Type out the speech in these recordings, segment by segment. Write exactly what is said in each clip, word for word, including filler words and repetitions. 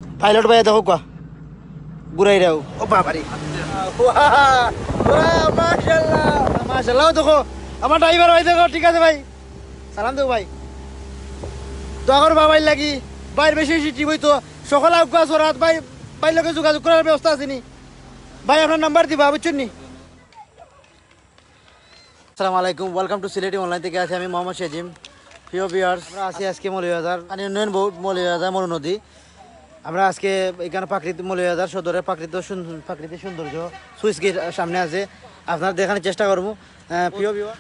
পাইলট ভাই দেখো কুয়া, ঘুরাই রাও। ও বাবারে। ওয়া, ওয়া, মাশাআল্লাহ। মাশাআল্লাহ, ও দেখো, আমার ড্রাইভার ভাই দেখো, ঠিক আছে ভাই। সালাম দেও ভাই। দোয়া করবা ভাইর লাগি, ভাইর বেশি বেশি ট্রিপ অইতো। সকল আউকা সরাত ভাই, ভাইর লগে যোগাযোগ করার ব্যবস্থা আছে নি? ভাই, আপনার নাম্বার দিবা, বুঝছেন নি? আসসালামু আলাইকুম, welcome to সিলেটি অনলাইন থেকে আছি আমি মোহাম্মদ সেজিম। প্রিয় ভিউয়ার্স, আমরা আছি আজকে মৌলভীবাজার পানি উন্নয়ন বোর্ড, মৌলভীবাজার মরু নদী। আমরা আজকে এখানে প্রাকৃতিক, মৌলভীবাজার সদরের প্রাকৃতিক সুন-, প্রাকৃতিক সৌন্দর্য সুইচ গেট সামনে আছে, আপনারা দেখানোর চেষ্টা করবো। আহ, প্রিয় ভিউয়ার,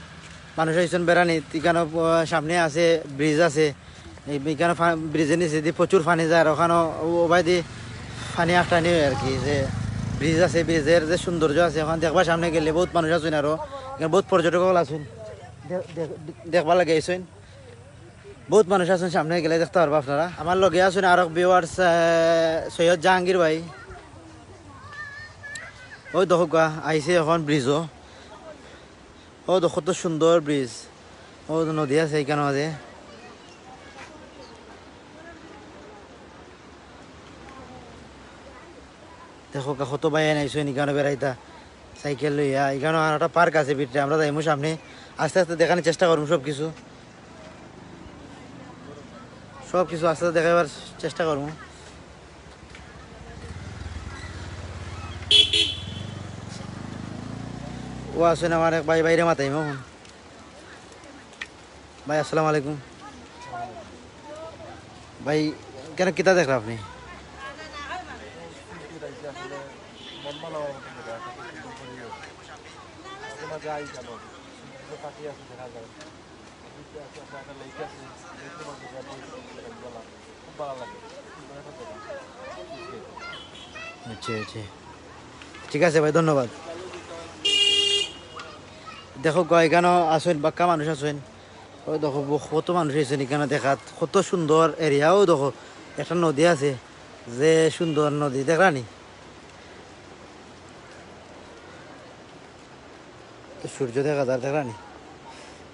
মানুষ আইছেন বেড়ানি, এখানে, আহ, সামনে আছে, ব্রিজ আছে। এই এখানে ফা-, ব্রিজের নিচে দিয়ে প্রচুর পানি যায়, আর ওখানে ও-, ওবায়দি পানি আটকানি হয় আর কি। যে ব্রিজ আছে, ব্রিজের যে সৌন্দর্য আছে, ওখানে দেখবা সামনে গেলে বহুত মানুষ আছেন, আরো এখানে বহুত পর্যটক আছেন, দে-, দে-, দেখবা লাগে আইছেন। বহুত মানুষ আছেন, সামনে গেলে দেখতে পারবা আপনারা। আমার লগে আছেন আরক ভিউয়ার্স, আহ, সৈয়দ জাহাঙ্গীর ভাই। ওই দেখো গা, আইছে এখন ব্রিজও। ও দেখো কত সুন্দর ব্রিজ। ও নদী আছে এখানে মাঝে। দেখো গা, কত ভাই আইছেন এখানে বেড়াইতা, সাইকেল লইয়া। এখানে আর একটা পার্ক আছে ভিতরে, আমরা যাইমু সামনে, আস্তে আস্তে দেখানোর চেষ্টা করবো সব কিছু। সব কিছু আস্তে আস্তে দেখাবার চেষ্টা করবো। ও আছেন আমার এক ভাই, বাইরে মাতাইমু এখন। ভাই, আসসালামু আলাইকুম। ভাই, কেন কিতা দেখরা আপনি? আচ্ছা, আচ্ছা, ঠিক আছে ভাই, ধন্যবাদ। দেখো গো, এখানো আছেন, বাক্কা মানুষ আছেন। ওই দেখো, ব-, কত মানুষ আছেন এখানে দেখাত, কত সুন্দর এরিয়াও। দেখো, একটা নদী আছে, যে সুন্দর নদী, দেখরানি? তো সূর্য দেখা যার, দেখরানি?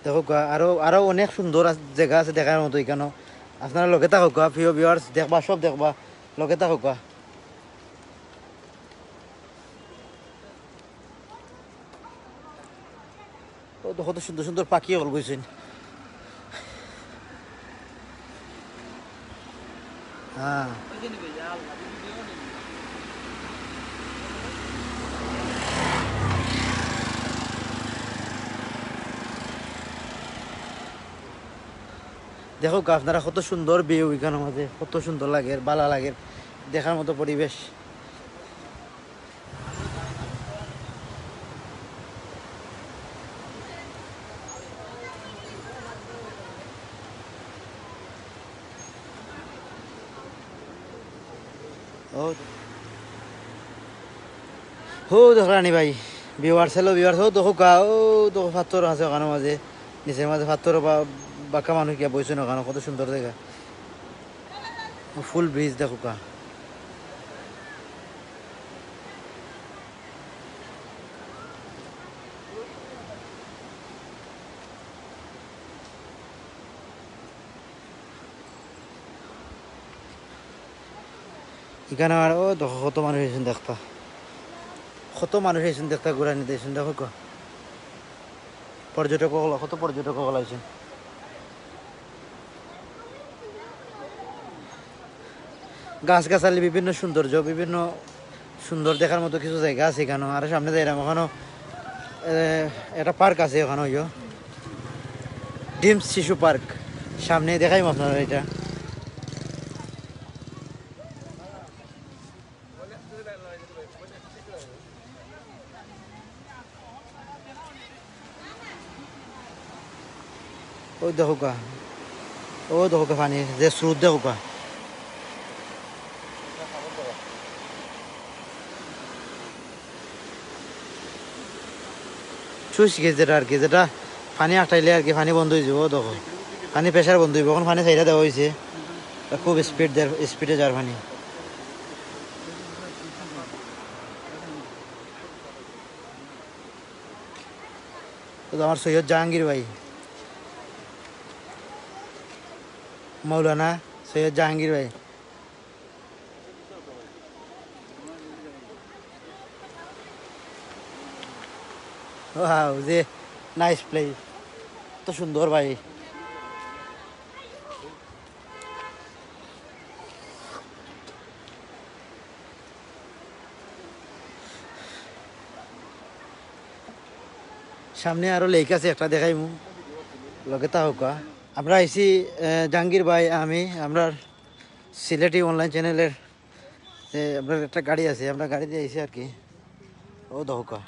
দেখো গা, আরো, আরো অনেক সুন্দর আছ-, জায়গা আছে দেখার মতো এখানো। আপনারা লগে থাকো গা, প্রিয় ভিউয়ার্স, দেখবা, সব দেখবা, লগে থাকো গা। ও তো কত সুন্দর সুন্দর পাখি হল বইছেন। হ্যাঁ। দেখো গা আপনারা, কত সুন্দর ভিউ এখানো মাঝে, কত সুন্দর লাগের, বালা লাগের, দেখার মতো পরিবেশ। ও, হো দেখরানি ভাই, ভিউয়ার্স, হ্যালো ভিউয়ার্স, ও দেখো গা, ও দেখো পাথর আছে ওখানো মাঝে, নিচের মাঝে পাথর বা বাক্কা মানুষ গিয়া বইছেন ওখানো, কত সুন্দর জায়গা। ফুল ব্রিজ দেখো গা। এখানো আর ও দেখো কত মানুষ আইছেন দেখতা, কত মানুষ আইছেন দেখতা, ঘুরানি দিয়েছেন দেখো গো। পর্যটক অকল, কত পর্যটক অকল আইছেন। গাছ-গাছালি, বিভিন্ন সৌন্দর্য, বিভিন্ন সুন্দর দেখার মতো কিছু জায়গা আছে এখানো। আর সামনে যাইরাম, ওখানো, এ, একটা পার্ক আছে ওখানো, ওইও ডিমস শিশু পার্ক। সামনে দেখাইমু আপনারা এটা। ওই দেখো গা, ও দেখো গা পানির যে স্রোত দেখো গা। সুইচ গেট যেটা আর কি, যেটা পানি আটকাইলে আর কি পানি বন্ধ হয়ে যাবো। ও দেখো, পানি প্রেশার বন্ধ হইব। এখন পানি ছাইড়া দেওয়া হয়েছে, খুব স্পিড, স্পিডে যার পানি। তো আমার সৈয়দ জাহাঙ্গীর ভাই, মৌলানা সৈয়দ জাহাঙ্গীর ভাই। ওয়াও, যে নাইস প্লেস, তো সুন্দর ভাই। সামনে আরো লেক আছে, একটা দেখাইমু, লগে থাকউক্কা। আমরা আইছি, আহ, জাহাঙ্গীর ভাই, আমি, আমরার সিলেটি অনলাইন চ্যানেলের, যে আমরার একটা গাড়ি আছে, আমরা গাড়ি দিয়া আইছি আর কি। অউ দেখউক্কা,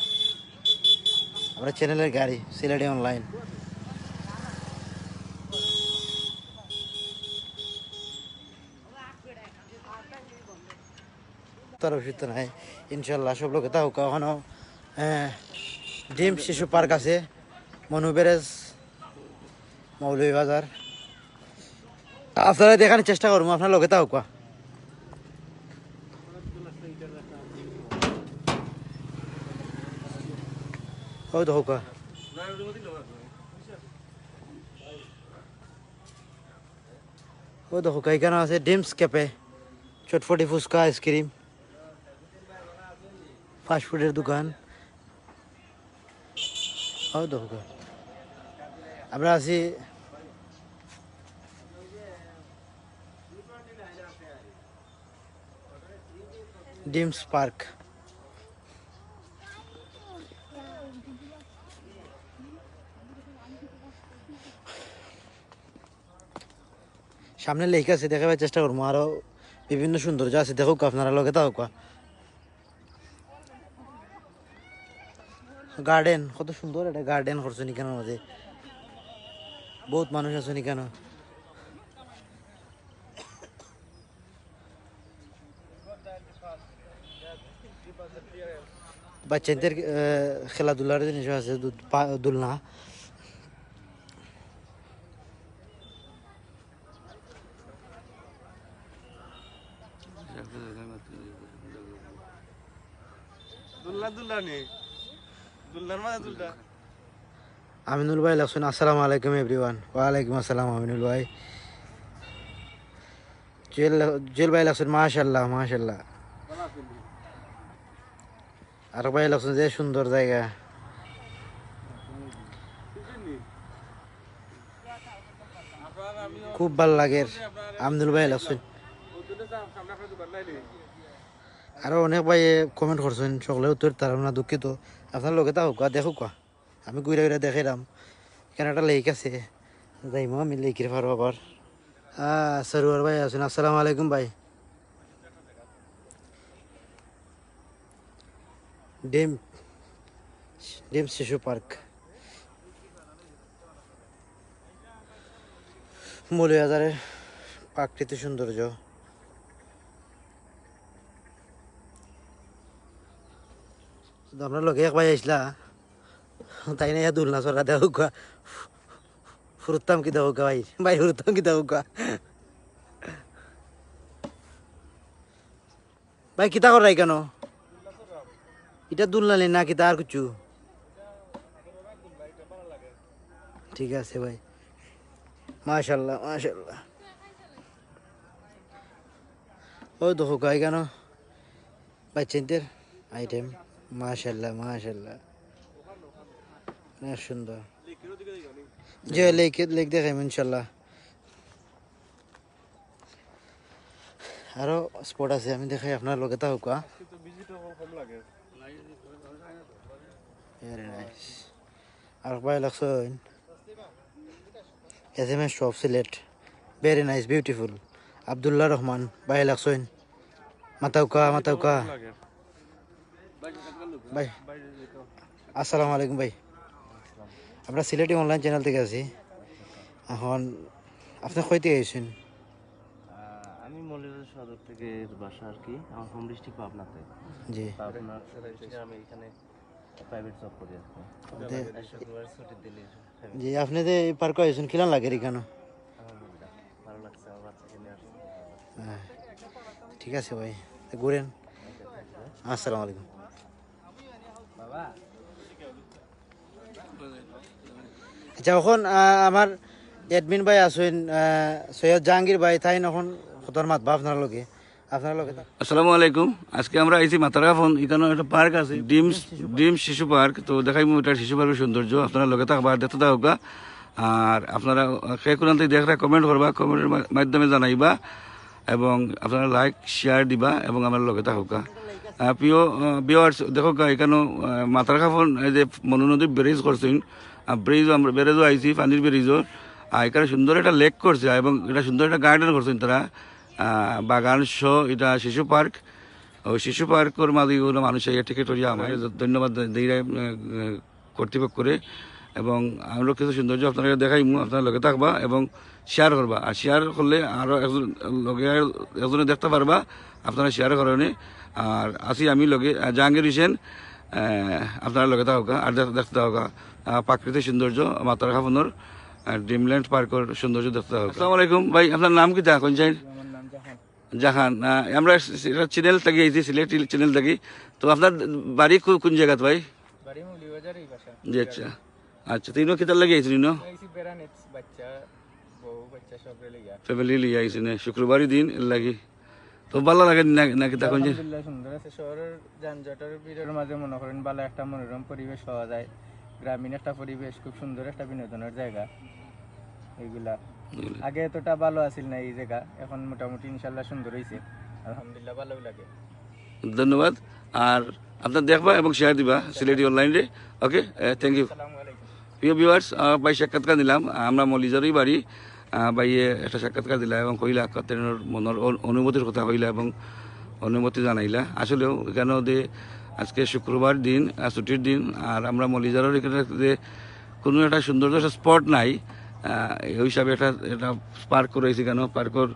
আমরার চ্যানেলের গাড়ি, সিলেটি অনলাইন। তার অসুবিধা নাই, ইনশাল্লাহ সব লগে থাকউক্কা। অখানো, আহ, ড্রিম শিশু পার্ক আছে, মনু ব্যারেজ, মৌলভীবাজার। আপনারারে দেখানির চেষ্টা করমু, আপনারা লগে থাকউক্কা। অউ দেখউক্কা। অউ দেখউক্কা, ইখানো আছে ড্রিমস ক্যাফে, চটপটি, ফুচকা, আইসক্রিম, ফাস্টফুডের দোকান। অউ দেখউক্কা, আমরা আছি ড্রিমস পার্ক। সামনে লেক আছে, দেখাবার চেষ্টা করমু, আরো বিভিন্ন সৌন্দর্য আছে, দেখউক্কা, আপনারা লগে থাকউক্কা। গার্ডেন, কত সুন্দর একটা গার্ডেন করছইন ইখানর মাঝে, বউত মানুষ আছইন ইখানো। বাচ্চাইন্তর, আহ, খেলাধুলার জিনিসও আছে, দু-, পা-, দোলনা। দুলনা, দুলনা নি। দুলনার মাঝে দুলনা। আমিনুল ভাই লাগছইন, আসসালামু আলাইকুম এভরিওয়ান। ওয়ালাইকুম আসসালাম আমিনুল ভাই। জুয়েল, জুয়েল ভাই লাগছইন, মাশাআল্লাহ, মাশাআল্লাহ। আর ভাই লাগছইন, যে সুন্দর জাগা। খুব ভালা লাগের, আমিনুল ভাই লাগছইন। আরো অনেক ভাইয়ে কমেন্ট করছইন, সকলের উত্তর দিতাম পারলাম না, দুঃখিত। আপনারা লগে থাকউক্কা, দেখউক্কা। আমি ঘুরা ঘুরা দেখাইরাম। ইখানো একটা লেক আছে, যাইমু আমি লেকর পারো আবার। আহ, সরোয়ার ভাই আছইন, আসসালামু আলাইকুম ভাই। ডিম, ডিম শিশু পার্ক, মৌলভীবাজারের প্রাকৃতিক সৌন্দর্য। তো আমরার লগে এক ভাই আইছলা, তাইন ইয়া দুলনা চড়া দেখউক্কা। ফুরুত্তাম কি দেখউক্কা ভাই, ভাই ফুরুত্তাম কি দেখউক্কা। ভাই, কিতা কররায় ইখানো? ইটা দুলনা নি না কিতা আর কিচ্ছু? ঠিক আছে ভাই, মাশাআল্লাহ, মাশাআল্লাহ। অউ দেখউক্কা ইখানো বাচ্চাইন্তর আইটেম, মাশাআল্লাহ, মাশাআল্লাহ, অনেক সুন্দর। জি, লেক, লেক দেখাইমু ইনশাআল্লাহ। আরো স্পট আছে, আমি দেখাই, আপনারা লগে থাকউক্কা। আজকে তো ভিজিটর কম লাগে। Very nice। আর ভাই লাগছইন, S M S shop Sylhet, very nice, beautiful। Abdullah Rahman ভাই লাগছইন, মাথাউক্কা, মাথাউক্কা। ভাই, আসসালামু আলাইকুম ভাই। আমরা সিলেটি অনলাইন চ্যানেল থাকি আছি। এখন আপনে কই থাকি আইছইন? আহ, আমি মৌলভীবাজার সদর থেকে বাসা আর কি। আমার হোম ডিস্ট্রিক্ট পাবনাতে। জি। পাবনা থেকে আমি এখানে প্রাইভেট জব করি আর কি। জি। শুক্রবার ছুটির দিনে। জি, আপনে যে এই পার্কে আইছইন, কিলান লাগের ইখানো? আলহামদুলিল্লাহ, ভালো লাগছে, আমার বাচ্চাকে নিয়ে আসছি। হ্যাঁ, ঠিক আছে ভাই, তো ঘুরেন। আসসালামু আলাইকুম। বাবা। আচ্ছা, অখন, আহ, আমার অ্যাডমিন ভাই আছইন, আহ, সৈয়দ জাহাঙ্গীর ভাই, তাইন অখন কতর মাতবা আপনার লগে। আপনারা লগে থাক। আসসালামু আলাইকুম। আজকে আমরা আইছি মাতারকাফন, এখানে একটা পার্ক আছে, ড্রিমস, ড্রিমস শিশু পার্ক। তো দেখাইমু এটার শিশু পার্কের সৌন্দর্য, আপনারা লগে থাকবা আর দেখতে থাকবা। আর আপনারা কে কোন থেকে দেখরা, কমেন্ট করবা, কমেন্টের মা-, মাধ্যমে জানাইবা, এবং আপনারা লাইক শেয়ার দিবা এবং আমার লগে থাকবা। আহ, প্রিয় ভিউয়ার্স, দেখো গা, এখানে মাতারকাফন এই যে মনু নদী ব্রিজ করছেন, ব্রিজ, আমরা ব্রিজও আইছি, পানির ব্রিজও। আর এখানে সুন্দর একটা লেক করছে এবং এটা সুন্দর একটা গার্ডেন করছেন তারা, আহ, বাগান সহ। এটা শিশু পার্ক, ওই শিশু পার্কর মাঝে কোনো মানুষ এই টিকিট করিয়া আমার ধন্যবাদ দেই, আহ, কর্তৃপক্ষরে। এবং আমরা কিছু সৌন্দর্য আপনারা দেখাইমু, আপনারা লগে থাকবা এবং শেয়ার করবা। আর শেয়ার করলে আরও একজন লগে একজনে দেখতে পারবা, আপনারা শেয়ার করেন। আর আছি আমি লগে, আহ, জাহাঙ্গীর হোসেন, আহ, আপনারা লগে থাকবা আর দেখ-, দেখতে থাকবা, আহ, প্রাকৃতিক সৌন্দর্য, মাতারকাফনর, আহ, ড্রিমল্যান্ড পার্কর সৌন্দর্য দেখতে থাকবা। আসসালামু আলাইকুম ভাই, আপনার নাম কিতা? কোন সাইড? আমার নাম জাহান। জাহান, আহ, আমরা একটা চ্যানেল থাকি, এই যে সিলেটি চ্যানেল থাকি। তো আপনার বাড়ি কো-, কোন জায়গাত ভাই? বাড়ি মৌলভীবাজার, এই বাসা। জি, আচ্ছা। আচ্ছা, তো ইনো কিতার লাগি আইছেন ইনো? আইছি বেড়ানিত, বাচ্চা, বউ, বাচ্চা সবরে লইয়া। ফ্যামিলি লইয়া আইছেন, শুক্রবারই দিন এর লাগি। তো ভালা লাগে না, নাকি তখন যে? আলহামদুলিল্লাহ, সুন্দর আছে। শহরের যানজটের ভিড়ের মাঝে মনে করেন ভালা একটা মনোরম পরিবেশ পাওয়া যায়। গ্রামীণ একটা পরিবেশ, খুব সুন্দর একটা বিনোদনের জায়গা এইগুলা। এগুলা। আগে এতটা ভালো আছিল না এই জায়গা, এখন মোটামুটি ইনশাল্লাহ সুন্দর হইছে। আলহামদুলিল্লাহ, ভালোই লাগে। ধন্যবাদ। আর আপনার দেখবা এবং শেয়ার দিবা সিলেটি অনলাইনে। ওকে, থ্যাংক ইউ। আসসালামু আলাইকুম। প্রিয় ভিউয়ার্স, ভাই সাক্ষাৎকার নিলাম, আমরা মলিজারই বাড়ি। আহ, ভাইয়ে একটা সাক্ষাৎকার দিলা এবং কইলা, কতদিনের মনের অন-, অনুভূতির কথা কইলা এবং অনুভূতি জানাইলা। আসলেও এখানে যে আজকে শুক্রবার দিন, আহ, ছুটির দিন, আর আমরা মলিজারর এখানে যে কোনো একটা সুন্দর একটা স্পট নাই, আহ, এই হিসাবে একটা, একটা পার্ক করেছি কেন, পার্কর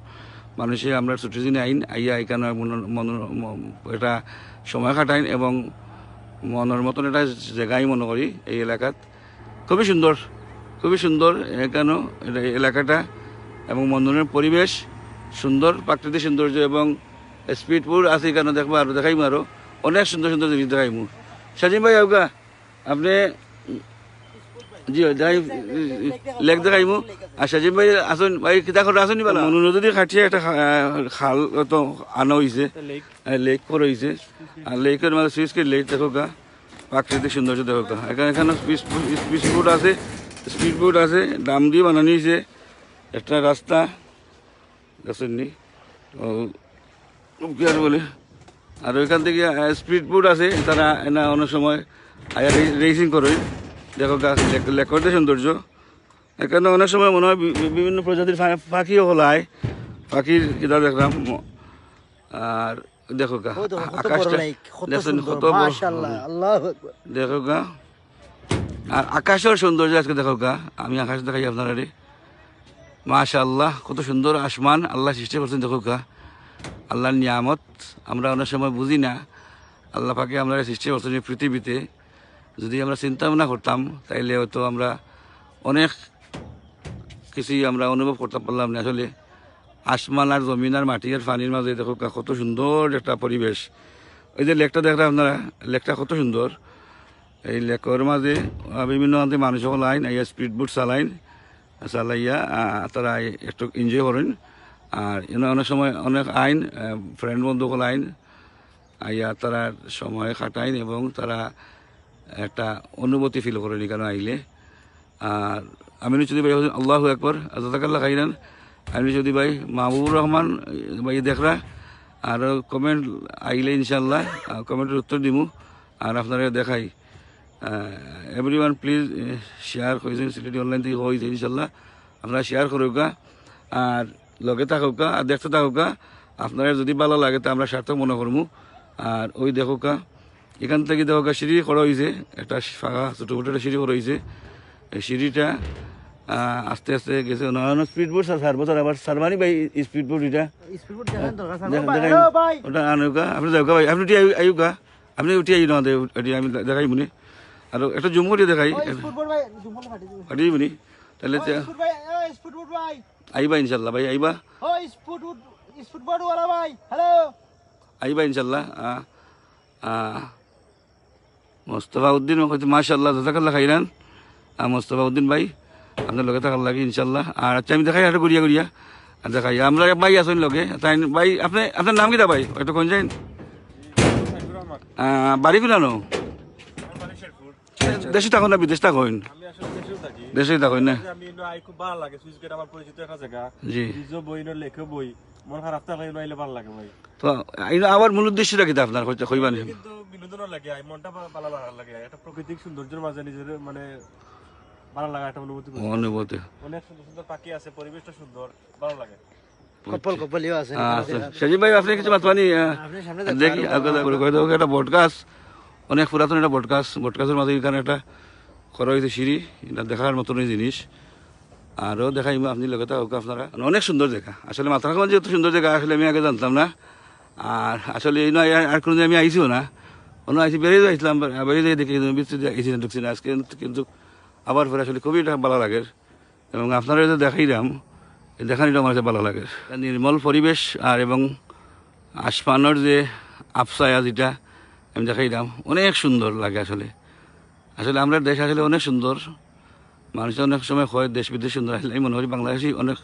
মানুষে আমরা ছুটির দিনে আইন, আইয়া এখানে মন-, মন-, ম-, এটা সময় কাটাইন এবং মনের মতন একটা জায়গাই মনে করি এই এলাকাত। খুবই সুন্দর, খুবই সুন্দর এখানে এটা এলাকাটা এবং মনোরম পরিবেশ, সুন্দর প্রাকৃতিক সৌন্দর্য এবং স্পিড বোট আছে এখানে, দেখবো আরো দেখাইমু, আরো অনেক সুন্দর সুন্দর জিনিস দেখাইমু। সাজিম ভাই, আউকা, আপনি, জি, দেখাই, লেক দেখাইমু। আর সাজিম ভাই আছেন, ভাই কিতা করে আছেন ভালা? মনু নদী খাটিয়ে একটা খা-, খাল তো আনা হইছে, লেক। আহ, লেক করে হইছে। আর লেকের মাঝে সুইচ করে লেক দেখো গা, প্রাকৃতিক সৌন্দর্য দেখো গা। এখানে, এখানে স্পিড, স্পিড বোট আছে, স্পিড বোট আছে, ডাম দিয়ে বানানো হইছে একটা রাস্তা, দেখছেন নি? ও, কি আর বলে, আর ওইখান থেকে, আহ, স্পিড বোট আছে, তারা এনা অনেক সময় আয়া রে-, রেসিং করে। দেখো গা, লেক, লেকর যে সৌন্দর্য, এখানে অনেক সময় মনে হয় বি-, বি-, বিভিন্ন প্রজাতির ফা-, পাখিও হলায়, পাখির কিতা দেখলাম, ম-, আর দেখো গা, ও দেখো, আ-, কত বড় আকাশটা লেক, কত দেখছেন, সুন্দর, কত বড়। মাশাআল্লাহ, আল্লাহু আকবার। দেখো গা, আর আকাশের সৌন্দর্য আজকে দেখো গা, আমি আকাশ দেখাই আপনারা রে। মাশাআল্লাহ, কত সুন্দর আসমান আল্লাহ সৃষ্টি করছেন, দেখো গা, আল্লাহর নিয়ামত। আমরা অনেক সময় বুঝি না, আল্লাহ পাকে আমরা সৃষ্টি করছেন এই পৃথিবীতে। যদি আমরা চিন্তা ভাবনা করতাম, তাইলে হয়তো আমরা অনেক কিছুই আমরা অনুভব করতে পারলাম না। আসলে আসমান আর জমিন আর মাটি আর পানির মাঝে দেখো কা-, কত সুন্দর একটা পরিবেশ। ওই যে লেকটা দেখরা আপনারা, লেকটা কত সুন্দর। এই লেকর মাঝে, আহ, বিভিন্ন আনতে মানুষ সকল আইন, এই স্পিড বোট চালাইন, চালাইয়া, আহ, তারা এই একটু এনজয় করেন। আর এনে অনেক সময় অনেক আইন, আহ, ফ্রেন্ড বন্ধু সকল আইন, আইয়া তারা সময় কাটাইন এবং তারা একটা অনুভূতি ফিল করেন এখানে আইলে। আর আমিনুল চৌধুরী ভাই বলছেন, "আল্লাহু আকবার, জাযাকাল্লাহ খাইরান।" আমিনুল চৌধুরী ভাই, মাহবুবুর রহমান ভাই দেখরা, আর কমেন্ট আইলে ইনশাল্লাহ, আহ, কমেন্টের উত্তর দিমু। আর আপনারা দেখাই, আহ, everyone please, আহ, share করেছেন, সিলেটি অনলাইন থেকে হয়েছে ইনশাল্লাহ। আপনারা শেয়ার করুকা, আর লগে থাকুকা, আর দেখতে থাকুকা। আপনারা যদি ভালো লাগে, তা আমরা সার্থক মনে করমু। আর ওই দেখুকা, এখান থেকে দেখো গা, সিঁড়ি করা হইছে, একটা ফাঁকা ছোট ছোট একটা সিঁড়ি করা হইছে। এই সিঁড়িটা, আহ, আস্তে আস্তে গেছে। অন্য স্পিড বোট, স্যার, স্যার, বছর আবার স্যার মানি ভাই, স্পিড বোট এটা। স্পিড বোট দেখান দরকার, স্যার। দেখা, ও ভাই, দেখা। ও ভাই। ওটা আনুকা, আপনি যাওকা ভাই, আপনি উঠি আই-, আইউকা, আপনি উঠি আই না, দে-, উঠি আমি দে-, দেখাই মনে। আর একটা জুম করে দেখাই। ও, স্পিড বোট ভাই, জুম করলে ফাটি যাবে। ফাটি যাবনি? তাহলে ও, তে-, স্পিড ভাই, ও, স্পিড বোট ভাই। আইবা ইনশাল্লাহ ভাই, আইবা। ও, স্পিড বোট, স্পিড বোট ওয়ালা ভাই, হ্যালো। আইবা ইনশাল্লাহ। আ, আ, মোস্তফা উদ্দিন কইতে, "মাশাআল্লাহ, জাযাকাল্লাহ খাইরান।" আ, মোস্তফা উদ্দিন ভাই, আপনার লগে থাকার লাগি ইনশাআল্লাহ। আর আচ্ছা, আমি দেখাই একটু ঘুরিয়া ঘুরিয়া। আচ্ছা, ভাই, আমরা এক ভাই আছইন লগে। তাইন ভাই, আপনে, আপনার নাম কিতা ভাই? একটু কইন যাইন। আহ, বাড়ি কুনানো? দেশে থাকইন না বিদেশ থাকইন? আমি আসলে দেশেও থাকি। দেশেই থাকইন না? আমি ইনো আই খুব ভালা লাগে, সুইচ গেট আমার পরিচিত একটা জাগা। জি। নিজেও বই, ইনো লেখেও বই। মন খারাপ থাকলে ইনো আইলে ভালা লাগে ভাই। তো ইনো আবার মূল উদ্দেশ্যটা কিতা আপনার? কইতে, কইবা নি? কিন্তু বিনোদনও লাগে, আই মনটা ভা-, ভালা লাগার লাগে। একটা প্রাকৃতিক সৌন্দর্যের মাঝে নিজের মানে ভালা লাগা একটা অনুভূতি করছি। অনুভূতি। অনেক সুন্দর সুন্দর পাখি আছে, পরিবেশটা সুন্দর, ভালা লাগে। কপল কপলিও আছে। আচ্ছা, সজীব ভাই, আপনি কিছু মাতবা নি? আহ, আপনি সামনে যান। দেখি, আগে করে কই দাও, একটা বট গাছ, অনেক পুরাতন একটা বট গাছ, বট গাছের মাঝে এখানে একটা করা হয়েছে সিঁড়ি, এটা দেখার মতনই জিনিস। আরও দেখাইমু, আপনি লগে থাকউক্কা আপনারা। মানে, অনেক সুন্দর জাগা। আসলে মাথারগঞ্জ এত সুন্দর জাগা আসলে আমি আগে জানতাম না। আর আসলে এই নয়, আর, আর কোনোদিন আমি আইছিও না। অন্য আইছি, বেরিয়ে যাইছিলাম, বেরিয়ে যাই দেখি কিন্তু ভিতরে আইছি না, ঢুকছি না। আজকে কিন্তু, কিন্তু আবার পরে আসলে খুবই এটা ভালা লাগে। এবং আপনারা যে দেখাইলাম, এই দেখানিটা আমার কাছে ভালা লাগে। নির্মল পরিবেশ আর এবং আসমানর যে আফসায়া যেটা আমি দেখাইলাম, অনেক সুন্দর লাগে আসলে। আসলে আমরার দেশ আসলে অনেক সুন্দর। মানুষে অনেক সময় কয় দেশ বিদেশ সুন্দর, আসলে আমি মনে করি বাংলাদেশই অনেক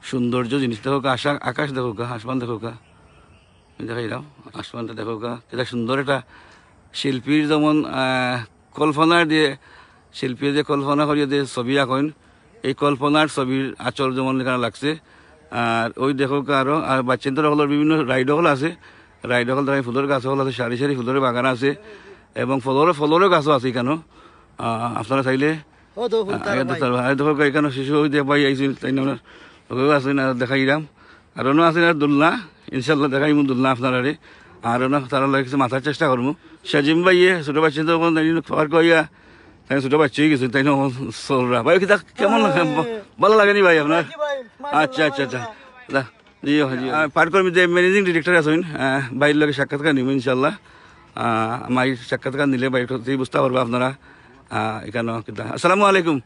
সৌন্দর্য জিনিস। দেখউক্কা, আশা-, আকাশ দেখউক্কা, আসমান দেখউক্কা, আমি দেখাইলাম, আসমানটা দেখউক্কা, এটা সুন্দর একটা শিল্পীর যেমন, আহ, কল্পনার দিয়ে, শিল্পীর যে কল্পনা করিয়া যে ছবি আঁকইন, এই কল্পনার ছবির আচল যেমন এখানে লাগছে। আর ওই দেখউক্কা আরও, আর বাচ্চাদের হকলর বিভিন্ন রাইড হকল আছে, রাইড হকল থাকে, ফুলর গাছ হকল আছে, সারি সারি ফুলর বাগান আছে এবং ফলর, ফলরও গাছও আছে এখানে। আহ, আপনারা চাইলে ও তো ফুল আহ, তারা এই তো ভাই। তারা, এই দেখো, এখানে শিশু ওই যে ভাই আইছেন, তাইন আমরা ওখানে আছেন, আর দেখাইলাম। আর অন্য আছেন আর দোলনা, ইনশাল্লাহ দেখাইমু দোলনা আপনারারে। আর অন্য তারা লাগে কিছু মাতার চেষ্টা করমু। সাজিম ভাইয়ে ছোট বাচ্চা তো এখন তাই পার্ক হইয়া, তাই ছোট বাচ্চা হয়ে গেছে, তাই না? এখন চলরা। ভাই, কিতা কেমন লাগে? ভাই। ভালা লাগে নি ভাই আপনার? জি ভাই, মাশাআল্লাহ, আচ্ছা, আচ্ছা, আচ্ছা। মাশাআল্লাহ। জি, জি। আর পার্কর মধ্যে ম্যানেজিং ডিরেক্টর আছেন, আহ, ভাইর লগে সাক্ষাৎকার নিব ইনশাল্লাহ। আহ, ভাইর সাক্ষাৎকার নিলে ভাইর কথাই বুঝতে পারবা আপনারা। আহ, এখানে কিতা। আসসালামু আলাইকুম।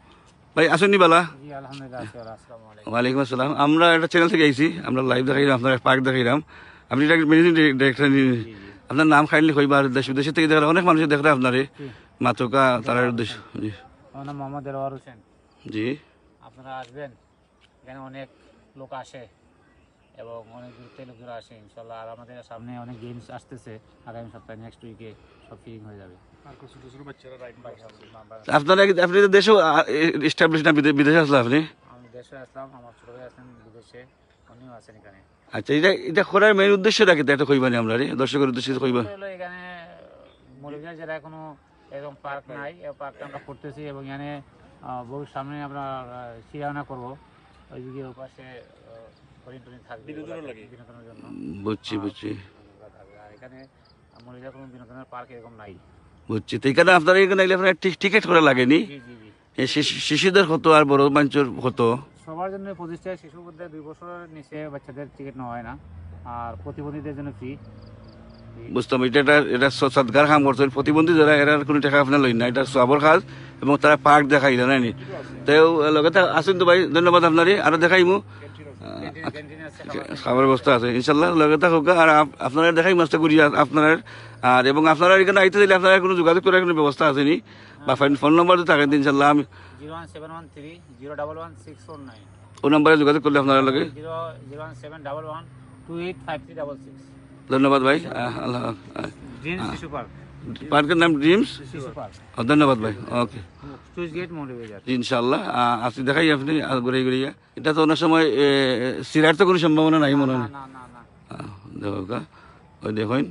ভাই, আছেন নি ভালা? জি, আলহামদুলিল্লাহ, আছি ভালা, আসসালামু আলাইকুম। ওয়ালাইকুম আসসালাম। আমরা একটা চ্যানেল থেকে আইছি, আমরা লাইভ দেখাইলাম, আপনারা পার্ক দেখাইলাম। আপনি এটা ম্যানেজিং ডিরে-, ডিরেক্টর নি? জি, জি। আপনার নাম কাইন্ডলি কইবা, আর দেশ বিদেশ থেকে দেখরা, অনেক মানুষ দেখরা আপনারে। জি। মাতুক্কা, তারার উদ্দেশ্য। জি। আমার নাম মোহাম্মদ দেলোয়ার হোসেন। জি। আপনারা আসবেন, এখানে অনেক লোক আসে এবং অনেক দূর থেকে লোকজন আসে ইনশাল্লাহ। আর আমাদের সামনে অনেক গেমস আসতেছে আগামী সপ্তাহে, নেক্সট উইকে সব ফিলিং হয়ে যাবে। আর কিছু ছোট ছোট বাচ্চারা রাইড করতেছে। আপনারা কি, আপনি তো দেশেও, আ, এ-, এস্টাবলিশ না বিদে-, বিদেশে আসলে আপনি? আমি দেশে আসলাম, আমার ছোট ভাই আছেন বিদেশে, উনিও আছেন এখানে। আচ্ছা, এটা, এটা করার মেইন উদ্দেশ্যটা কিতা? এটা কইবা নি আমরারে, দর্শকের উদ্দেশ্যে কইবা? হলো এখানে মৌলভীবাজার জেলায় কোনো এরকম পার্ক নাই, এই পার্কটা আমরা করতেছি এবং এখানে, আহ, বহু সামনে আমরা, আহ, চিড়িয়াখানা করবো, ওইদিকে ওই পাশে, আহ, হরিণ টরিণ থাকবে, বিনোদনের ওরা লাগি। বিনোদনের জন্য। বুঝছি, আর বুঝছি। ওরা থাকবে। আর এখানে মৌলভীবাজার কোনো বিনোদনের পার্ক এরকম নাই। বুঝছি। তো এখানে আপনারা এখানে আইলে আপনারা টি-, টিকিট করা লাগে নি? জি, জি, জি। এ শিশু-, শিশুদের কত আর বড় মানুষের কত? সবার জন্য পঁচিশ টাকা, শিশু বলতে দুই বছরের নিচে বাচ্চাদের টিকিট নেওয়া হয় না, আর প্রতিবন্ধীদের জন্য ফ্রি। বুঝতাম, এটা, এটা, এটা স-, সদকার কাম করছেন। প্রতিবন্ধী যারা, এরার কোনো টাকা আপনার লইন না, এটা সওয়াবর কাজ, এবং তারা পার্ক দেখাইলা না নি। তো লগে তা আছেন তো ভাই, ধন্যবাদ আপনারে, আরো দেখাইমু। ক্যান্টিন, ক্যান্টিন আছে, খাবার। খাবার ব্যবস্থা আছে, ইনশাল্লাহ লগে থাকুক। আর আপ-, আপনারা দেখাইমু আস্তে করি আ-, আপনারা, আর এবং আপনারা এখানে আইতে চাইলে আপনারা কোনো যোগাযোগ করার কোনো ব্যবস্থা আছে নি? বা ফোন, ফোন নম্বর তো থাকে, ইনশাল্লাহ আমি zero one seven one three zero double one six four nine. ও নম্বরে যোগাযোগ করলে আপনারা লগে। Zero, zero one seven double one two eight five three double six. ধন্যবাদ ভাই। আহ, আল্লাহ, আহ, ড্রিমস আহ, শিশু পার্ক। পার্কের নাম ড্রিমস? শিশু পার্ক। ও, ধন্যবাদ ভাই। ওকে। Switch gate Moulvibazar. জি, ইনশাআল্লাহ। আহ, আজকে দেখাই আপনি, আহ, ঘুরে ঘুরে। এটা তো অনেক সময়, এ, এ, সিরার তো কোনো সম্ভাবনা নাই মনে হয়। না, না, না, না। আহ, দেখো গা, ওই দেখইন।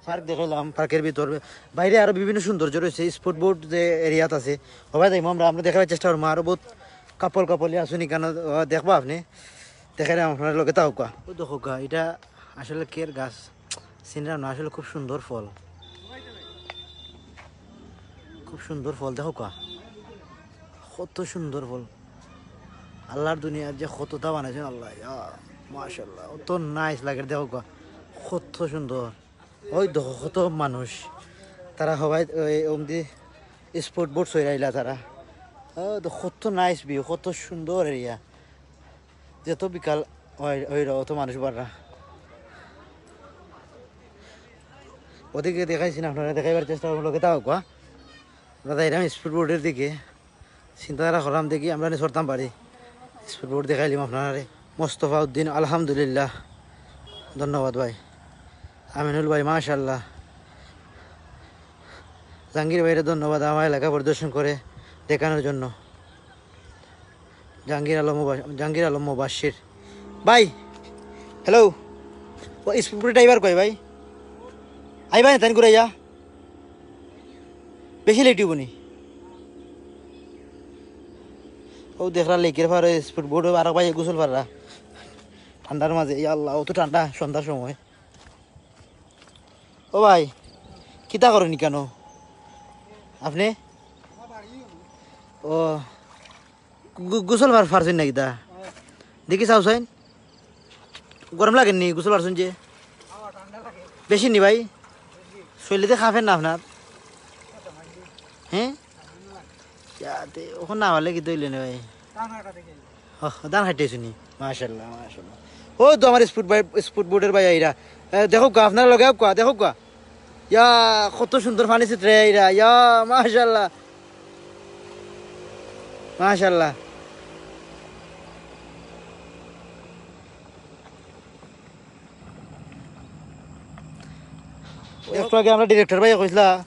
পার্ক দেখাইলাম, পার্কের ভিতর, বাইরে আরো বিভিন্ন সৌন্দর্য রয়েছে। স্পোর্ট বোর্ড যে এরিয়াত আছে, হবাই যাইমু আমরা, আমরা দেখার চেষ্টা করবো। আরো বহুত কাপল কাপলি আছইন এখানে, আহ, দেখবা আপনি, দেখাইলাম আপনারা লগে থাকুক্কা। ও দেখুক্কা, এটা আসলে কের গাছ, চিনলাম না, আসলে খুব সুন্দর ফল, খুব সুন্দর ফল। দেখুক্কা, কত সুন্দর ফল, আল্লাহর দুনিয়ার যে কতটা বানাইছেন আল্লাহ, ইয়া, মাশাআল্লাহ, অত নাইস লাগে। দেখুক্কা, কত সুন্দর। ওই দেখো কত মানুষ, তারা হবাই ওই ওমদি স্পোর্ট বোর্ড সইরাইলা তারা। ও দেখো কত নাইস ভিউ, কত সুন্দর এরিয়া। যত বিকাল হয়, হয় রে, অত মানুষ বাড়রা। ওদিকে দেখাইছি না, আপনারা দেখাইবার চেষ্টা করবো, লগে থাকুক্কা। আমরা যাইরাম স্পোর্ট বোর্ডের দিকে, চিন্তাধারা করলাম দেখি আমরা নি চড়তাম পারি। স্পোর্ট বোর্ড দেখাইলাম আপনারারে। মোস্তফা উদ্দিন, আলহামদুলিল্লাহ। ধন্যবাদ ভাই। আমিনুল ভাই, মাশাআল্লাহ। জাহাঙ্গীর ভাইরে ধন্যবাদ আমার এলাকা পরিদর্শন করে দেখানোর জন্য। জাহাঙ্গীর আলম মুবা-, জাহাঙ্গীর আলম মুবাশির ভাই, হ্যালো। ও স্পিড বোটে ড্রাইভার কই ভাই? আইবা না তাইন ঘুরাইয়া? বেশি লেট হইব নি? ও দেখরা লেকের পারে স্পিড বোট, আর ভাই গোসল পাররা ঠান্ডার মাঝে। ইয়া আল্লাহ, অত ঠান্ডা সন্ধ্যার সময়। ও ভাই, কিতা করনি কেন আপনি? ও, গু-, গোসল পার-, পারছেন নাকি তা? দেখি চাও চাইন, গরম লাগেনি গোসল পারছেন যে? বেশি নি ভাই? শরীরে তো খাফেন না আপনার? হ্যাঁ? ইয়াতে ওখানে না হলে কি দইলে নে ভাই? ও, ধান খাইতে শুনি। মাশাআল্লাহ, মাশাআল্লাহ। ও তো আমার স্পিড ভাই, স্পিড বোটের ভাই আইরা। এ, দেখো গা, আপনারা লগে আউক্কা, দেখো গা। ইয়া, কত সুন্দর পানি ছিটরে আইরা। ইয়া, মাশাআল্লাহ। মাশাআল্লাহ। একটু আগে আমরা ডিরেক্টর ভাই কইছিলা,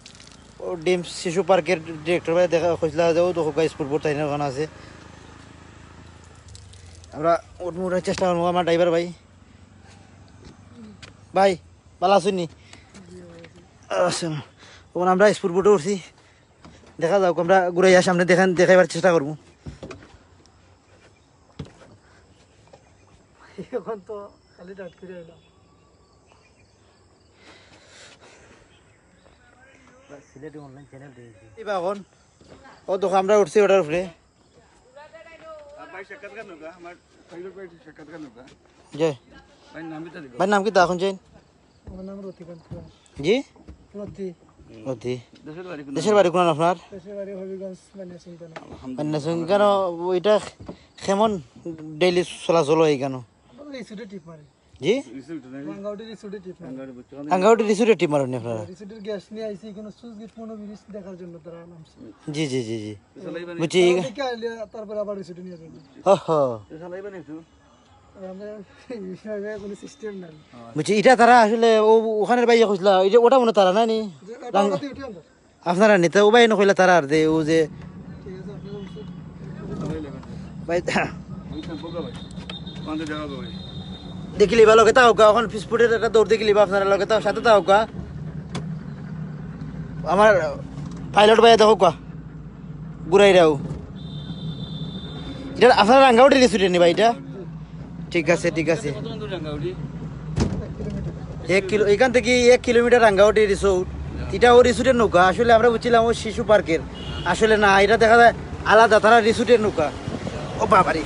ও ডিম শিশু পার্কের ডিরেক্টর ভাই দেখা কইছিলা যে ও তো গাইস ফুটবল তাই না ওখানে আছে। আমরা ওর মুড়ে চেষ্টা করবো আমার ড্রাইভার ভাই। ভাই, ভালো আছেন নি? আছেন। ওখানে আমরা স্পিড বোটে উঠছি। দেখা যাক, আমরা ঘুরে সামনে দেখান, দেখাইবার চেষ্টা করবো। এখন তো খালি ডাট করে এলাম। সিলেটি অনলাইন চ্যানেল দেখেছি। এই বা এখন, ও দেখো, আমরা উঠছি ওটার উপরে। আর ভাই সাক্ষাৎকার নৌকা, আমার প্রাইভেট ভাই সাক্ষাৎকার নৌকা। জি। ভাই নাম কি তারিখ? ভাই নাম কি তা এখন চেন? আমার নাম রতিকান্ত দাস। জি? রতি। রতি। দেশের বাড়ি কোন? দেশের বাড়ি কোন আপনার? দেশের বাড়ি হবিগঞ্জ, বানিয়াসিং থানা। বানিয়াসিং কেন? ওইটা কেমন ডেইলি চলাচল হয় কেন? আমরা এই সুটে টিপ মারি। জি? রিসোর্ট নাই। রাঙ্গাউটি রিসোর্টে টিপ মারি। রাঙ্গাউটি বুঝছো? রাঙ্গাউটি রিসোর্টে টিপ মারনি আপনারা? রিসোর্টের গ্যাস নিয়ে আইছি, এখানে সুইচ গেট মনো ব্রিজ দেখার জন্য তারা নামছে। জি, জি, জি, জি। বুঝছি। তারা দেখে আইলে তারপরে আবার রিসোর্টে নিয়ে যাবে। ও হো। আর আমরা এই বিষয়ে কোনো সিস্টেম নাই। বুঝছি, এটা তারা আসলে ও ওখানের বাইরে কইছিলা, এই যে ওটা মনে হয় তারা না নি? যে ওটা রাং- ওটাতে উঠে আমরা। আপনারা নিতে ও বাইরে কইলা তারা আর দে, ও যে ঠিক আছে, আপনারা উঠছে। ভাই, ওই সম্পর্ক ভাই। কোন জায়গা হবে ভাই? দেখিলি বা লগে তাও গা, এখন ফিসফুটের একটা দৌড় দেখিলি বা আপনারা লগে তাও সাথে তাও গা। আমার পাইলট ভাই দেখো গা। ঘুরাইরাও। এটা আপনারা রাঙ্গাউটি রিসোর্টে নি ভাই এটা? ঠিক আছে, ঠিক আছে। কত দূর রাঙ্গাউটি? এক কিলো, এখান থেকে এক কিলোমিটার রাঙ্গাউটি রিসোর্ট। এটা ও রিসোর্টের নৌকা, আসলে আমরা বুঝছিলাম ও শিশু পার্কের। আসলে না, এটা দেখা যায় আলাদা, তারা রিসোর্টের নৌকা। ও বাবারে।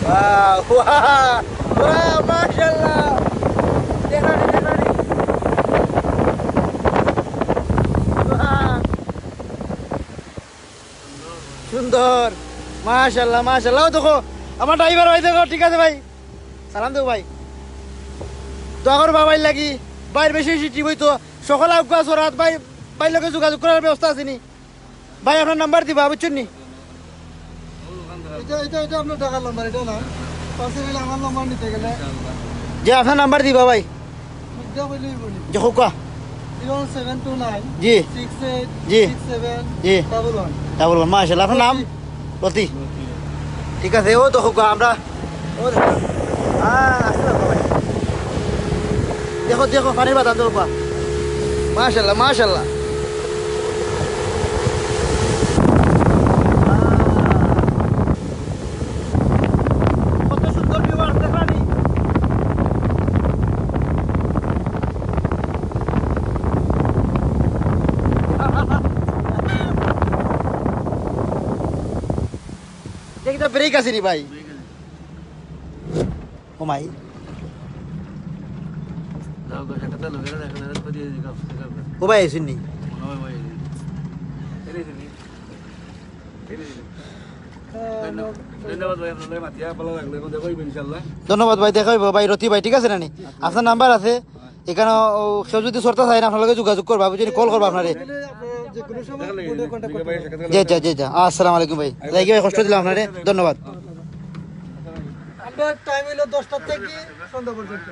বাহ, বাহ, বাহ, মাশাআল্লাহ। দেখা নি, দেখা নি। বাহ। সুন্দর। মাশাআল্লাহ, মাশাআল্লাহ। ও দেখো, আমার ড্রাইভার ভাই দেখো, ঠিক আছে ভাই। সালাম দেও ভাই। দোয়া করবা ভাই লাগি। ভাইর বেশি বেশি টিপ হইতো। সকল আউকা সরাত ভাই, ভাই লগে যোগাযোগ করার ব্যবস্থা আছে নি? ভাই, আপনার নাম্বার দিবা, বুঝছেন নি? এটা, এটা, এটা আপনার ঢাকার নাম্বার, এটা না। পাশে গেলে আমার নাম্বার নিতে গেলে। যে আপনার নাম্বার দিবা ভাই। এটা বললেই বলি। যে হোক। Zero seven two nine জি। Six eight জি। Six seven জি। Double one। Double one, মাশাআল্লাহ। আপনার নাম? রতি। ঠিক আছে, ও তো হোক, আমরা ও দেখো। হ্যাঁ, আসলে ভাই। দেখো, দেখো, পানির বাদাম দেখো, বাহ। মাশাআল্লাহ, মাশাআল্লাহ। কত সুন্দর view আর দেখলানি। দেখি তো ব্রেক আছে নি ভাই। ও মাই। যাও গো, সেটা তো লোকেরা দেখে না, তো দিয়ে দিই, কাপ, কাপ। ও ভাই, আইছইন নি? মনে হয় ভাই, এই যে। এই যে, এই যে। ধন্যবাদ, ধন্যবাদ ভাই, আপনার লগে মাতিয়া ভালো লাগলো। এখন দেখা হইব ইনশাআল্লাহ। ধন্যবাদ ভাই, দেখা হইব ভাই, রতি ভাই, ঠিক আছে না নি? আপনার নাম্বার আছে, এখানে ও, কেউ যদি সরতা চায় না, আপনার লগে যোগাযোগ করবা, বুঝছেন? কল করবা আপনারে। তাহলে আপনারা যে কোনো সময় ফোনে কন্ট্যাক্ট করতে পারেন। জি, জি, জি, জি। আসসালামু আলাইকুম ভাই। যাই কি ভাই, কষ্ট দিলাম আপনারে। ধন্যবাদ। টাইম হইলো দশটা থেকে সন্ধ্যা পর্যন্ত।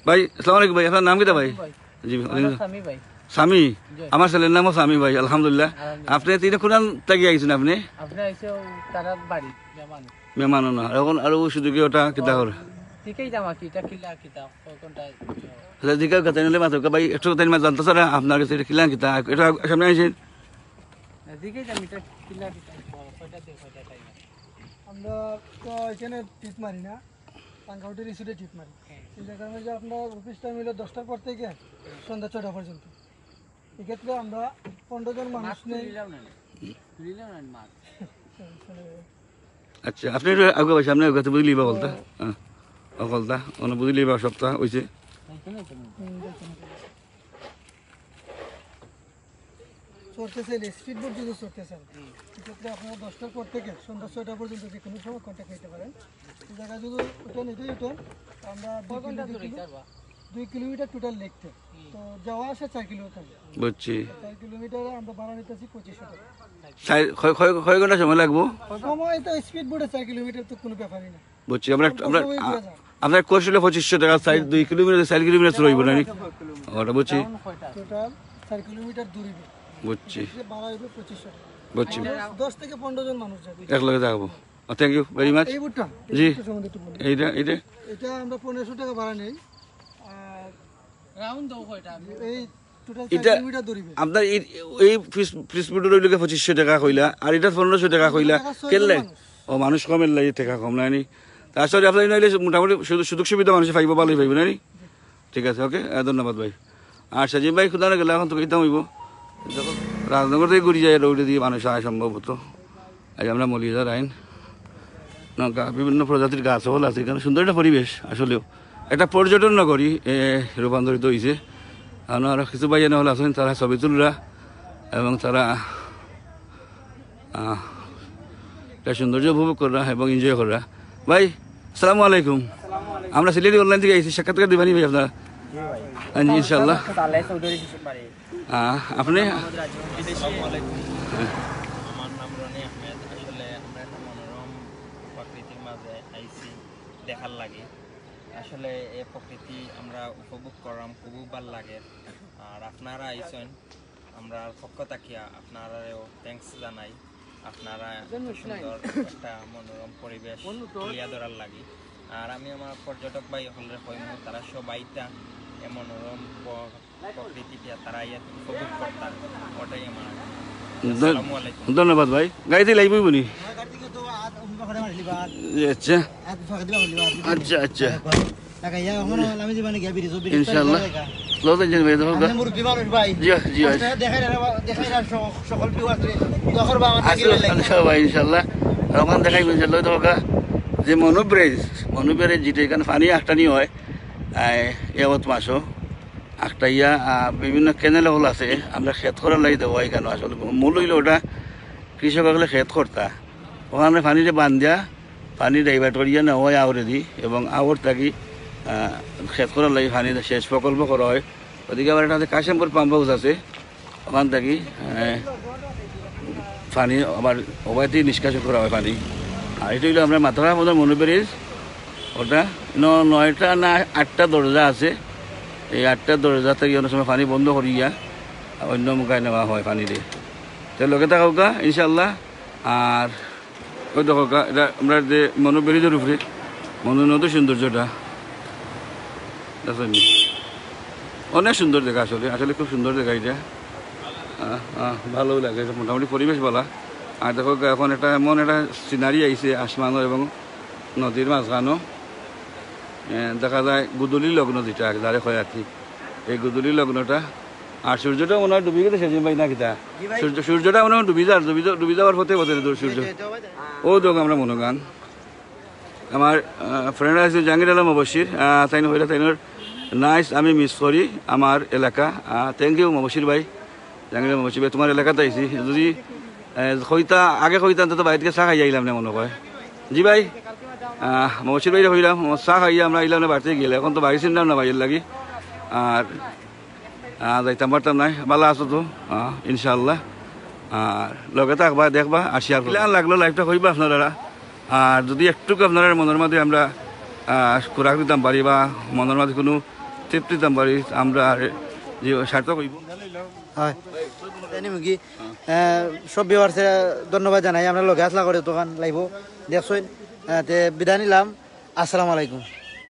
ভাই, আসসালামু আলাইকুম ভাই, আপনার নাম কিতা ভাই? ভাই। জি, ওয়ালাইকুম আসসালাম। স্বামী ভাই। স্বামী? জি। আমার ছেলের নামও স্বামী ভাই, আলহামদুলিল্লাহ। আলহামদুলিল্লাহ। আপনি তিনে কোন থাকি আইছেন আপনি? আপনি আইছে ও তারা বাড়ি, মেহমান। মেহমান না, এখন আর ও শুধু কি ওটা কিতা করে? ঠিকই দাম আর কি, এটা কিলা কিতা, ও কোনটা? আচ্ছা, ঠিক আছে, তাই নিলে মাত্র ভাই, একটু তাই মাত্র জানতে চাই আপনার কাছে এটা কিলা কিতা, এটা সামনে আইছেন? এদিকেই যান, এটা কিলা কিতা, কয়টা দিয়ে কয়টা টাইম আছে? আমরা তো এখানে টিপ মারি না, পাঙ্গাউটি রিসোর্টে টিপ মারি। হ্যাঁ। চিন্তা করেন যে আপনার অফিস টাইম হইলো দশটার পর থেকে সন্ধ্যা ছয়টা পর্যন্ত। এক্ষেত্রে আমরা পনেরো জন মানুষ মাছ নেই। তুলিলাম না, তুলিলাম না মাছ। আচ্ছা, আপনি একটু আগে ভাই, সামনে আগে বুঝলি বা বলতা? হ্যাঁ, ও বলতা, ওনা বুঝলি বা সপ্তাহ হইছে। এইখানে তো নেই। হুম, দেখুন। চড়তে চাইলে, স্পিড বোট যদি চড়তে চান, সেক্ষেত্রে আপনারা দশটার পর থেকে সন্ধ্যা ছয়টা পর্যন্ত যে কোনো সময় কন্ট্যাক্ট নিতে পারেন। এই জায়গায় যদি উঠেন, এটাই উঠেন, আমরা দুই কিলো-, দুই কিলো-, দুই কিলোমিটার টোটাল লেকটা। তো যাওয়া আসা চার কিলোমিটার। বুঝছি। চার কিলোমিটারে আমরা ভাড়া নিতেছি পঁচিশশো টাকা। চার, কয়, কয়, কয় ঘন্টা সময় লাগবো? সময় তো স্পিড বোটে চার কিলোমিটার তো কোনো ব্যাপারই না। বুঝছি, আমরা, আমরা, আপনার কোর্স হইলে পঁচিশশো টাকা, চার, দুই কিলোমিটার, চার কিলোমিটার চড়াইব না নি? ওটা বুঝছি। টোটাল চার কিলোমিটার দূরে। বুঝছি। এক্ষেত্রে ভাড়া হইবে পঁচিশশো টাকা। বুঝছি। আমরা দশ থেকে পনেরো জন মানুষ যাবে। একলগে থাকবো। Thank you very much। এই বুটটা, এই জি। বুটটা সম্বন্ধে একটু বলি। এইটা, এইটা? এটা আমরা পনেরোশো টাকা ভাড়া নেই। আর রাউন্ড দাও কয়টা? এই টোটাল এটা চার কিলোমিটার দূরে। আপনার এই, এই ফিস-, ফিস বুটর ওই লোকে পঁচিশশো টাকা কইলা, আর এটা পনেরোশো টাকা কইলা। পনেরোশো টাকা ছয় জন কেনলে? মানুষ। ও, মানুষ কমের লাগি টাকা কম নানি? তা আসলে আপনার নাইলে মোটামুটি সুযোগ, সুযোগ সুবিধা মানুষে পাইবো, ভালোই পাইবো নানি? ঠিক আছে, ওকে, আহ, ধন্যবাদ ভাই। আর সাজিম ভাই, কোথাও গেলে এখন তো কইতাম হইব। রাজনগর থেকে ঘুরি যায়, রোডে দিয়ে মানুষ আয় সম্ভবত। এই আমরা মলিদার আইন। না, গা-, বিভিন্ন প্রজাতির গাছ হল আছে এখানে, সুন্দর একটা পরিবেশ আসলেও। একটা পর্যটন নগরী, এ, রূপান্তরিত হইছে। আর আরো কিছু ভাই এনে হল আছেন, তারা ছবি তুলরা এবং তারা আহ, এটা সৌন্দর্য উপভোগ করা এবং এনজয় করা। ভাই, আসসালামু আলাইকুম। আমরা সিলেটি অনলাইন থেকে আইছি, সাক্ষাৎকার দিবানি ভাই আপনারা? জি ভাই। হ্যাঁ, জি, ইনশাআল্লাহ। সালেহ চৌধুরী শিশুর বাড়ি। আহ, আপনি? মোহাম্মদ রাজু। আসসালামু আলাইকুম। হ্যাঁ। আমার নাম রনি আহমেদ। আসলে আমরা একটা মনোরম প্রকৃতির মাঝে আইছি দেখার লাগি। আসলে এই প্রকৃতি আমরা উপভোগ করলাম, খুবই ভালো লাগে। আর আপনারা আইছেন, আমরা পক্ষ থাকিয়া আপনারারেও থ্যাঙ্কস জানাই, আপনারা এত সুন্দর একটা মনোরম পরিবেশ তুলিয়া ধরার লাগি। আর আমি আমার পর্যটক ভাই হকলরে কইমু, তারা সবাইটা এ মনোরম প-, প্রকৃতিটা তারা ইয়াত উপভোগ করতা, ওটাই আমার। ধন-, আসসালামু আলাইকুম। ধন্যবাদ ভাই। গাড়িতে লাইবই বুনি? আচ্ছা। আচ্ছা, আচ্ছা। ইনশাআল্লাহ। Slow তো ইঞ্জিন ভাই, দেখো গা। জি, জি, ভাই। আচ্ছা, ভাই, ইনশাআল্লাহ। রহমান দেখাই, ইনশাআল্লাহ, দেখো গা। যে মনু ব্রিজ, মনু ব্রিজ যেটা এখানে পানি আটকানি হয়, আয়, এ অত মাসো। আটকাইয়া, আহ, বিভিন্ন ক্যানেল হল আছে, আমরা খেত করার লাগি দেওয়া এখানে আসলে। মূল হইলো ওটা কৃষক হকলে খেত করতা। ওখানে পানিরে বান্ধিয়া, পানি ডাইভার্ট করিয়া নেওয়া হয় আওরেদি এবং আওর থাকি, আহ, খেত করার লাগি পানি সেচ প্রকল্প করা হয়। ওদিকে আবার একটা আছে কাশিমপুর পাম্প হাউস আছে, ওখান থাকি, আহ, পানি আবার ওবায়দি নিষ্কাশন করা হয় পানি। আর এটা হইলো আমরা মাথাভাঙ্গা মনু ব্রিজ, ওটা ন-, নয়টা না আটটা দরজা আছে। এই আটটা দরজা থেকে অনেক সময় পানি বন্ধ করিয়া অন্য মুখায় নেওয়া হয় পানিরে। তো লগে থাকউক্কা ইনশাআল্লাহ। আর ওই দেখউক্কা, এটা আমরা যে মনু ব্রিজর উপরে মনু নদীর সৌন্দর্যটা দেখছেন নি? অনেক সুন্দর জাগা আসলে, আসলে খুব সুন্দর জাগা এটা। আহ, আহ, ভালো লাগে, এটা মোটামুটি পরিবেশ ভালা। আর দেখউক্কা, এখন একটা এমন একটা সিনারি আইছে আসমানও এবং নদীর মাঝখানও। এ, দেখা যায় গুদুলি লগ্ন যেটা এক ধারে হয় আর কি, এই গুদুলি লগ্নটা। আর সূর্যটা মনে হয় ডুবি গেছে সেদিন ভাই, না কিতা? জি ভাই। সূর্য, সূর্যটা মনে হয় ডুবি যার, ডুবি যা-, ডুবি যাওয়ার পথে পথে দূর সূর্য। ও দেখো আমরা মনোগান। আমার, আহ, ফ্রেন্ড আছে জাহাঙ্গীর আলম মুবশির, আহ, তাইন কইলা তাইনর নাইস আমি মিস করি আমার এলাকা। আহ, thank you মুবশির ভাই, জাহাঙ্গীর আলম মুবশির ভাই, তোমার এলাকাত আইছি। যদি, আহ, কইতা, আগে কইতা অন্তত বাড়িত গিয়া চা খাইয়া আইলাম না মনে হয়। জি ভাই, আহ, মুবশির ভাইরে কইলাম, আমার চা খাইয়া আমরা আইলাম না বাড়িত গেলে, এখন তো বাড়ি চিনলাম না ভাইর লাগি। আর আহ, যাইতাম পারতাম নায়, ভালা আছো তো? আহ, ইনশাআল্লাহ। আর লগে থাকবা, দেখবা, আর শেয়ার করবা। কিলান লাগলো লাইভটা কইবা আপনারা। আর যদি একটুকু আপনারার মনর মাঝে আমরা আহ, খোরাক দিতাম পারি বা মনর মাঝে কুনু তৃপ্তি দিতাম পারি, আমরা যে সার্থক অইবো। হয়। তাই নি মুগি? আহ, সব ভিউয়ার্সে ধন্যবাদ জানাই, আমরা লগে আসলা করে দোকান লাইবো দেখছইন। আহ, তে বিদায় নিলাম, আসসালামু আলাইকুম।